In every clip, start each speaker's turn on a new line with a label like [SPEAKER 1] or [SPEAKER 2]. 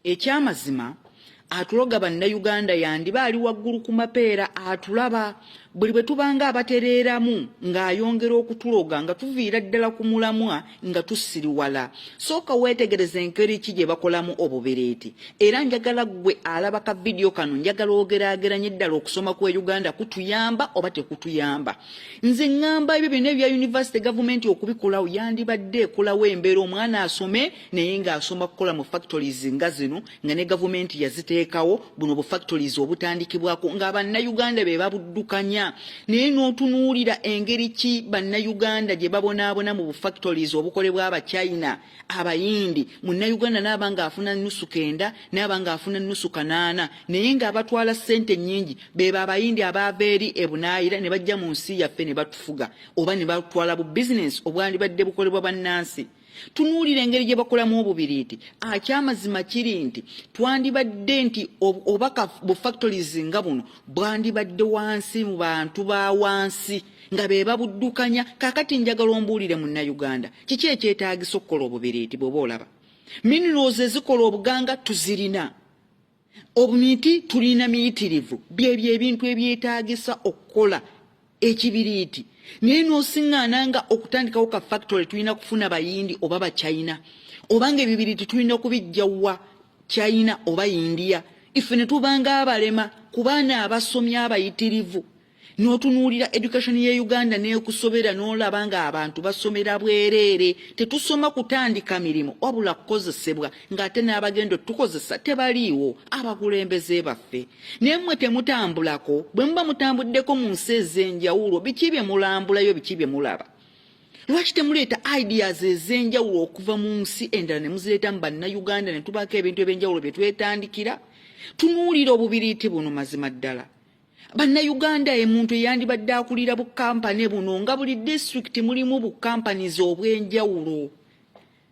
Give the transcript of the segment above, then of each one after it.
[SPEAKER 1] Ekyamazima atuloga Bannayuganda yandiba ali waggulu ku mapeera atulaba buli bwe tubanga abatereeramu ng'ayongera okutuloga nga tuviira ddala ku mulamwa nga tusiriwala. Sooka weetegereze engeri ki gye bakolamu obubireeti. Era njagala ggwe alaba ka vidiyo kano njagala ogeraageranye ddala okusoma kw'e Uganda kutuyamba oba tekutuyamba. Nze ŋŋamba ebyo byonna ebya yunivasite gavumenti okubikolawo yandibadde ekolawo embeera omwana asome naye ng'asoma kukola mu factories nga zino nga ne gavumenti yaziteekawo, buno bu factories obutandikibwako nga Bannayuganda be babuddukanya. Naye n'otunuulira engeri ki Bannayuganda gye babonaabona mu bu factories obukolebwa Abachina, Abayindi, Munnayuganda n'aba ng'afuna nnusu 9, n'aba ng'afuna nnusu 800, naye ng'abatwala ssente ennyingi beebo Abayindi abaava eri e Bunaayira ne bajja mu nsi yaffe ne batufuga oba ne batwala bu bizinensi obwandibadde bukolebwa bannansi. Tunuulira engeri gye bakolamu obubiriiti. Akyamazima kiri nti twandibadde nti oba bu factories nga buno bwandibadde wansi mu bantu ba wansi nga be babuddukanya. Kaakati njagala ombuulire Munnayuganda, kiki ekyetaagisa okukola obubiriiti bw'oba olaba? Minerals ezikola obuganga tuzirina. Obumiti tulina miyitirivu, byebyo ebintu ebyetaagisa okukola ekibiriiti. Naye n'osiŋŋaana nga okutandikawo ka factory tulina kufuna Bayindi oba Bachina, oba nga ebibiriiti tulina kubijja wa China oba India, ife ne tubanga abalema ku baana abasomi abayitirivu. N'otunuulira education ye Uganda n'ekusobera n'olaba ng'abantu basomera bwereere, tetusoma kutandika mirimu wabula kukozesebwa, ng'ate n'abagenda otukozesa tebaliiwo, abakulembeze baffe. Naye mmwe temutambulako? Bwe muba mutambuddeko mu nsi ez'enjawulo, biki bye mulambulayo, biki bye mulaba? Lwaki temuleeta ideas ez'enjawulo okuva mu nsi endala ne muzireeta mu Bannayuganda ne tubaako ebintu eby'enjawulo bye twetandikira? Tunuulira obubiriiti buno mazima ddala. Bannayuganda emuntu eyandibadde akulira bu kampani buno nga buli disitulikiti mulimu bu companies obw'enjawulo.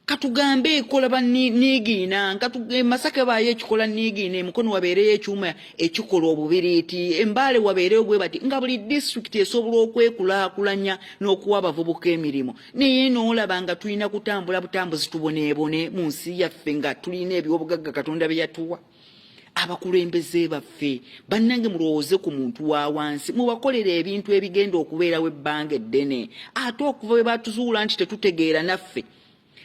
[SPEAKER 1] Katugambe ekola ba niigiina, e Masaka baayo ekikola niigiina, e Mukono wabeereyo ekyuma ekikola obubiriiti, e Mbale wabeereyo bwe bati, nga buli disitulikiti esobola okwekulaakulanya n'okuwa abavubuka emirimu. Naye n'olaba nga tulina kutambula butambuzi tuboneebone mu nsi yaffe nga tulina eby'obugagga Katonda bye yatuwa. Abakulembeze baffe bannange, mulowooze ku muntu wa wansi, mubakolere ebintu ebigenda okubeerawo ebbanga eddene. Ate okuva bwe batuzuula nti tetutegeera naffe,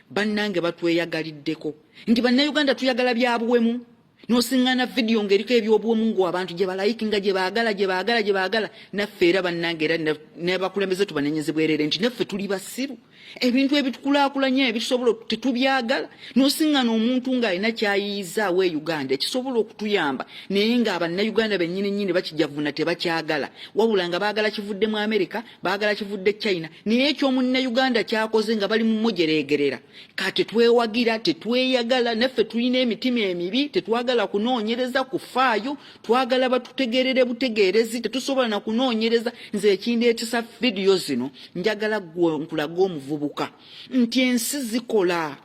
[SPEAKER 1] bannange batweyagaliddeko nti Bannayuganda tuyagala bya buwemu. N'osiŋŋaana vidiyo ng'eriko ebyobuwemu ng'abantu gye balayiki nga gye baagala gye baagala gye baagala. Naffe era bannange, era n'abakulembeze tubanenyeze bwereere nti naffe tuli basiru, ebintu ebitukulaakulanya ebitusobola tetubyagala. N'osiŋŋana omuntu ng'alina kyayiyizaawo e Uganda ekisobola okutuyamba, naye ng'Abannayuganda bennyini nnyini bakijavuna, tebakyagala, wabula nga baagala kivudde mu Amerika, baagala kivudde China, naye eky'Omunnayuganda kyakoze nga bali mu mujereegerera. Ka tetwewagira, tetweyagala, naffe tulina emitima emibi, tetwagala kunoonyereza kufaayo, twagala batutegeerere butegeerezi, tetusobola na kunoonyereza. Nze ekindeetesa vidiyo zino, njagala ggwe nkulage omuvubuka nti ensi zikola,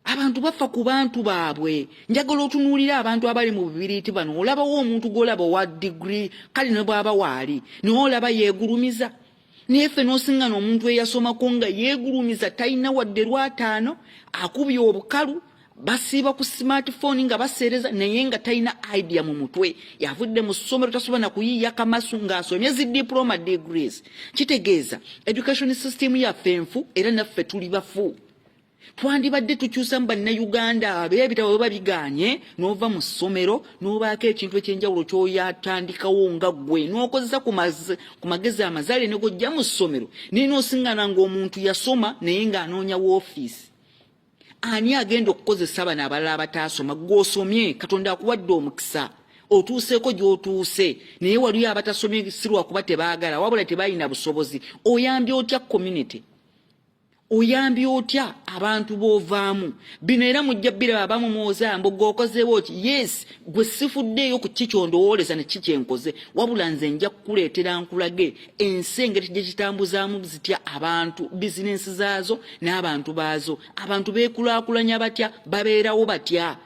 [SPEAKER 1] abantu bafa ku bantu baabwe. Njagala otunuulire abantu abali mu bubiriiti bano. Olabawo omuntu gw'olaba owa digiri, kale ne bw'aba waali, naye olaba yeegulumiza. Naye ffe n'osiŋŋana omuntu eyasomako nga yeegulumiza, talina wadde lwataano, akubye obukalu, basiiba ku smartphone nga baseereza, naye nga talina idea mu mutwe, yavudde mu ssomero, tasobola na kuyiiya kamasu ng'asomye zi diploma degrees. Kitegeeza education system yaffe nfu, era naffe tuli bafu. Twandibadde tukyusamu Bannayuganda ab'ebitabo bwe bigaanye, n'ova mu ssomero n'obaako ekintu eky'enjawulo ky'oyatandikawo nga ggwe, n'okozesa ku magezi amazaale ne gojja mu ssomero. Naye n'osiŋŋana ng'omuntu yasoma naye ng'anoonya woofiisi. Ani agenda okukozesa bano abalala abataasoma? Ggwe osomye, Katonda akuwadde omukisa, otuuseeko gy'otuuse, naye waliyo abatasomye, si lwakuba tebaagala, wabula tebalina busobozi. Oyambye otya community? Oyambye otya abantu b'ovaamu? Bino era mujja biraba, abamu muwoza mbu gwe okozeewo ki. Yes, gwe sifuddeeyo ku ki kyondowooleza ne ki kyenkoze, wabula nze nja kukuleetera nkulage ensi engeri gye kitambuzaamu zitya abantu, bizinensi zaazo n'abantu baazo, abantu beekulaakulanya batya, babeerawo batya.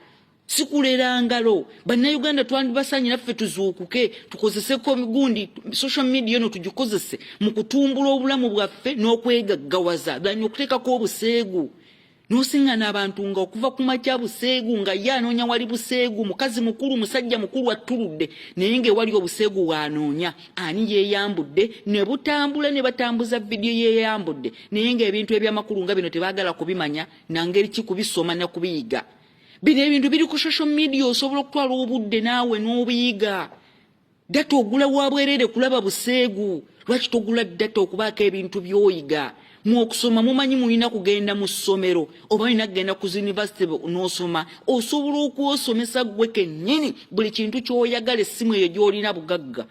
[SPEAKER 1] Sikulera ngalo. Bannayuganda twandibasanye naffe tuzuukuke, tukozese gundi social media eno, tugikozese mu kutumbula obulamu bwaffe n'okwegaggawaza than okuteekako obuseegu. N'osiŋŋana abantu nga okuva ku makya buseegu, nga ye anoonya wali buseegu, mukazi mukulu, musajja mukulu attuludde, naye ng'ewali obuseegu bw'anoonya ani yeeyambudde, ne butambula ne batambuza vidiyo yeeyambudde, naye ng'ebintu eby'amakulu nga bino tebaagala kubimanya na ngeri ki kubisoma na kubiyiga. Bino ebintu biri ku social media, osobola okutwala obudde naawe n'obiyiga. Data ogula wa bwereere kulaba buseegu, lwaki togula data okubaako ebintu by'oyiga? Mu okusoma mumanyi mulina kugenda mu ssomero oba olina kugenda ku university n'osoma. Osobola okwosomesa ggwe kennyini buli kintu ky'oyagala. Essimu eyo gy'olina bugagga,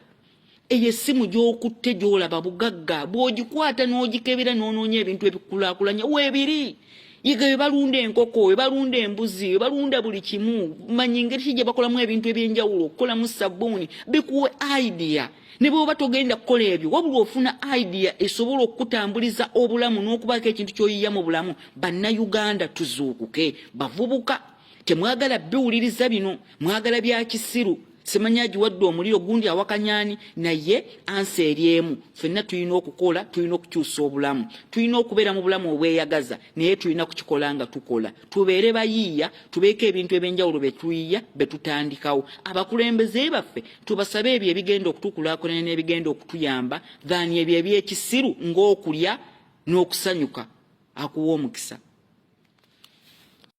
[SPEAKER 1] eyo essimu gy'okutte gy'olaba bugagga, bw'ogikwata n'ogikebera n'onoonya ebintu ebikulaakulanya weebiri. Yiga we balunda enkoko, we balunda embuzi, we balunda buli kimu. Manyi engeri ki gye bakolamu ebintu ebyenjawulo, okukolamu sabbuuni, bikuwe idea. Ne bw'oba togenda kukola ebyo, wabula ofuna idea esobola okukutambuliza obulamu n'okubaako ekintu ky'oyiya mu bulamu. Bannayuganda tuzuukuke, bavubuka, temwagala biwuliriza bino, mwagala bya kisiru. Simanyi agiwadde omuliro gundi awakanyani, naye ansa eri emu: ffenna tulina okukola, tulina okukyusa obulamu, tulina okubeera mu bulamu obweyagaza, naye tulina kukikola nga tukola. Tubeere bayiiya, tubeeko ebintu ebyenjawulo bye tuyiiya, bye tutandikawo. Abakulembeze baffe tubasabe ebyo ebigenda okutukulaakulanya n'ebigenda okutuyamba, than ebyo ebyekisiru ng'okulya n'okusanyuka. Akuwa omukisa.